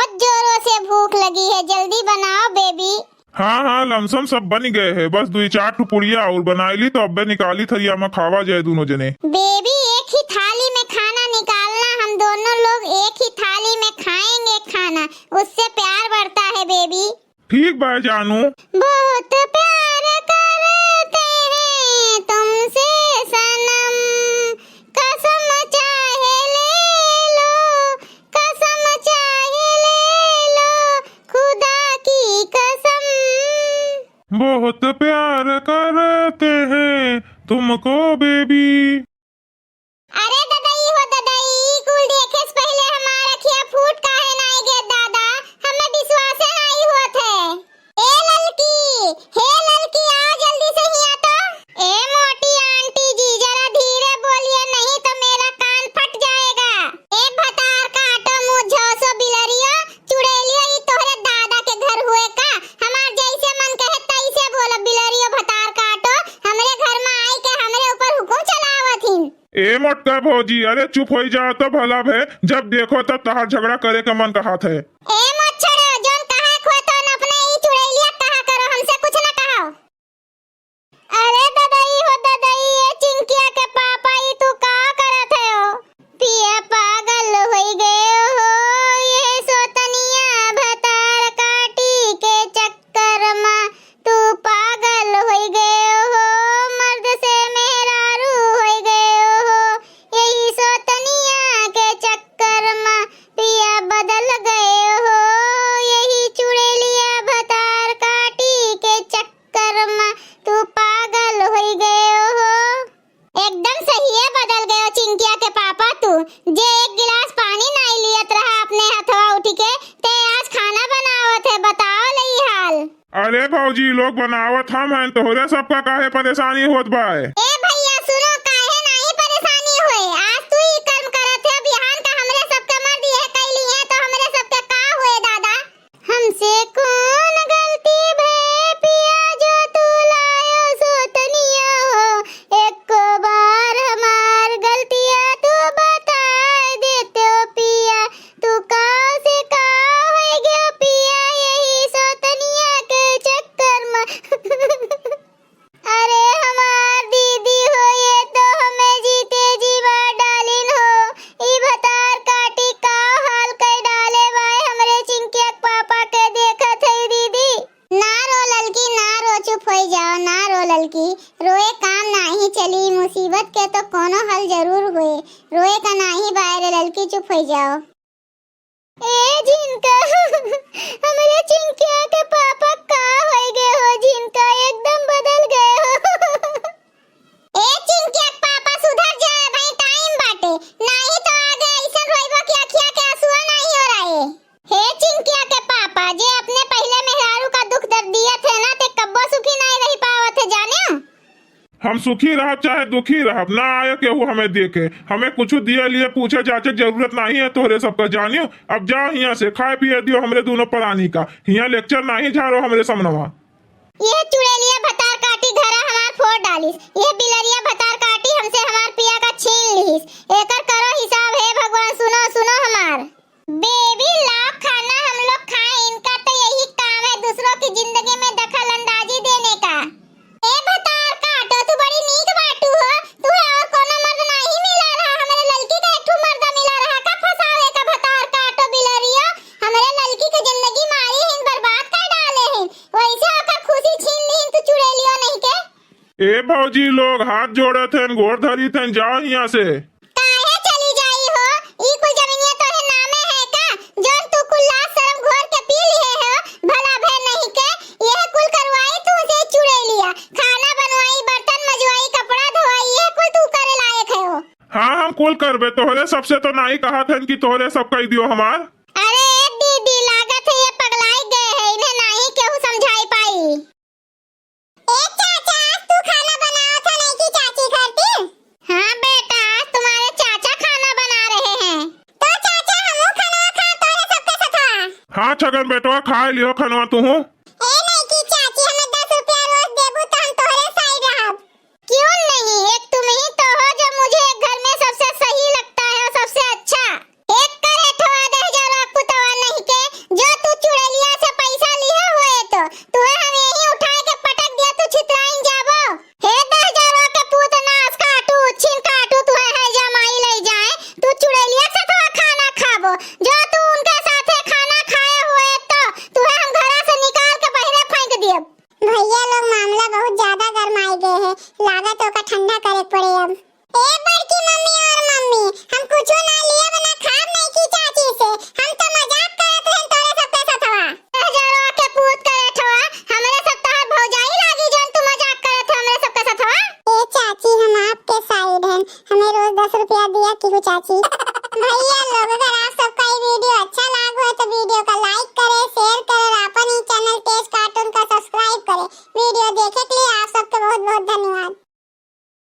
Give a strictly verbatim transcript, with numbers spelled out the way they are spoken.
बहुत जोरों से भूख लगी है, जल्दी बनाओ बेबी। हाँ, हाँ, लमसम सब बनि गए है, बस दुइ चार ठो पुड़िया अउर बनाइली, तो अब्बे निकाली थरिया मा, खावा जाए दुनो जने। बेबी, एक ही थाली में खाना निकालना, हम दोनों लोग एक ही थाली में खाएंगे खाना, उससे प्यार बढ़ता है बेबी। ठीक बा जानू। बहुत प्यार करते हैं तुमसे सनम, कसम चाहे ले लो, कसम चाहे ले लो, खुदा की कसम। बहुत प्यार करते हैं तुमको बेबी। अरे ददई हो ददई, ई कुल देखे से पहिले हमार अखिया फूट काहे नाई गे दादा, हमें विश्वासे नाई होत है। ए ललकी, हे ललकी, आओ जल्दी से हिया तो। ए मोटी आंटी जी, जरा धीरे बोलिए, नहीं तो मेरा कान फट जाएगा। ए भतार काटो मुँह झौसो बिलरियो, चुड़ैलियो, ई तोहरे दादा के घर हुए का? हमार जैसे मन कहे तैसे बोलब बिलरियो भतार काटो, हमरे घर में आई के हमरे ऊपर हुकुम चलावत हिन। ए मोटका भौजी, अरे चुप होई जाओ तो भला भे, जब देखो तब तहार झगड़ा करे के मन कहत है। ए मोछड़ो, जौन कहा खोए तौन अपने ई चुड़ैलिया कहा करो, हमसे कुछ न कहो। अरे ददई हो ददई, ये चिंकिया के पापा, ई तू का करत है हो? पिया पागल होई गए हो, ये सोतनिया भतार काटी के चक्कर मा तू पागल होई गए हो, मर्द से मेहरारू होई गए हो, यही सोतनिया के चक्कर मा पिया बदल गए हो, यही चुड़ैलिया भतार काटी के चक्कर मा तू पागल होई गए हो। एकदम सहिए बदल गयो चिंकिया के पापा तू, जे एक गिलास पानी नाई लियत रहा अपने हथवा उठी के, ते आज खाना बनावत है, बताओ लई हाल। अरे भौजी, लोग बनावत हम हैं, तोहरे सबका काहे परेशानी होत बा? ए भैया सुनो, काहे नाई परेशानी होए, आज तू ई कर्म करत है, बिहान का हमरे सबके मर्द यह कैली है, तो हमरे सबके का होए दादा? हमसे कौन गलती भे पिया जो तू लायो सोतनिया हो, एको बार हमार गलतिया तू बताए देते हो पिया, तू का से का हो गयो पिया यही सोतनिया के चक्कर में। अरे हमार दीदी हो, ये तो हमें जीते जी मार डालिन हो। ई भतार काटी का हाल कई डाले बाय हमरे चिंकिया के पापा के देखत है दीदी। ना रो ललकी, ना रो, चुप होई जाओ, ना रो ललकी। रोए काम नाही चली, मुसीबत के तो कोनो हल जरूर होए। रोए का नाही बाय रे ललकी, चुप होई जाओ। ए झिनका, हमरे चिंकिया के पापा का होई गए हो झिनका, एकदम बदल गए हो। ए चिंकिया के पापा सुधर जाए भाई, टाइम बाटे, नाही तो आगे ऐसन रोइबो कि अखिया के आंसुआ नाही हो रहे। हे चिंकिया के पापा, जे अपने पहिले मेहरारू का दुख दर्द दिया थे ना, ते कब्बो सुखी नाही रही पावत है जाने। हम सुखी रहब चाहे दुखी रहब, ना आए केहू हमें देखे। हमें कुछ दिए लिए पूछे जाचे के जरूरत नाही है तोहरे सबका जानियो। अब जा हियाँ से, खाए पिए दियो हमरे दोनों परानी का। हियाँ लेक्चर नाही झारो हमरे समनवा। यह चुड़ैलिया भतार काटी घरा हमार फोड़ डालिस, यह बिलरिया भतार काटी हमसे हमार पिया का छीन लिहिस। एकर करो हिसाब, हे भगवान, सुनो, सुनो हमार। बेबी, लाओ खाना, हम लोग खाएं। इनका तो यही काम है, दूसरों की जिंदगी में दखल अंदाजी देने का। ए भतार काटो, तू बड़ी नीक बाटू हो, तुहे और कोनो मर्द नाही मिला रहा, हमरे ललकी का एक ठो मर्द मिला रहा, का फंसावे का भतार काटो बिलरियो, हमरे ललकी के जिंदगी मारी हिन, बर्बाद कर डाले हिन, वैसे ओकर खुशी छीन लीन तू चुड़ैलियो नहीं के। ए भौजी लोग, हाथ जोड़त हन, गोड़ धरी थन, जाओ हियाँ से। काहे चली जाई हो? ई कुल जमीनिया तोहे नामे है का? जौन तू कुल लाज शरम घोर के पी लिहे हो, भला भय नहीं के, यह कुल करवाई तू से चुड़ैलिया। खाना बनवाई, बर्तन मजवाई, कपड़ा धोवाई, यह कुल तू करे लायक है हो। हाँ, हम कुल करबे, तोहरे सबसे तो नाई कहत हन कि तोहरे सब कई दियो हमार। अरे दीदी, लागत है ये पगलाई गए है, इन्हें नाही केहू समझाई पाई। ए चाचा, आज तू खाना बनावत है नहीं की चाची घर पे? हाँ बेटा, आज तुम्हारे चाचा खाना बना रहे हैं। तो चाचा, हमहू खाना खा तोरे सबके साथ। हाँ छगन बेटवा, खा लियो खाना तू। ए नहीं की चाची, हमें दस रुपया रोज देबू तो हम तोहरे साइड रहब। क्यों नहीं, एक तुम ही तो हो जो मुझे एक घर में सबसे सही लगता है और सबसे अच्छा। एक करे ठवा दे जरा कुतवा नहीं के, हमें रोज दस रुपया दिया कीहू चाची। भैया लोग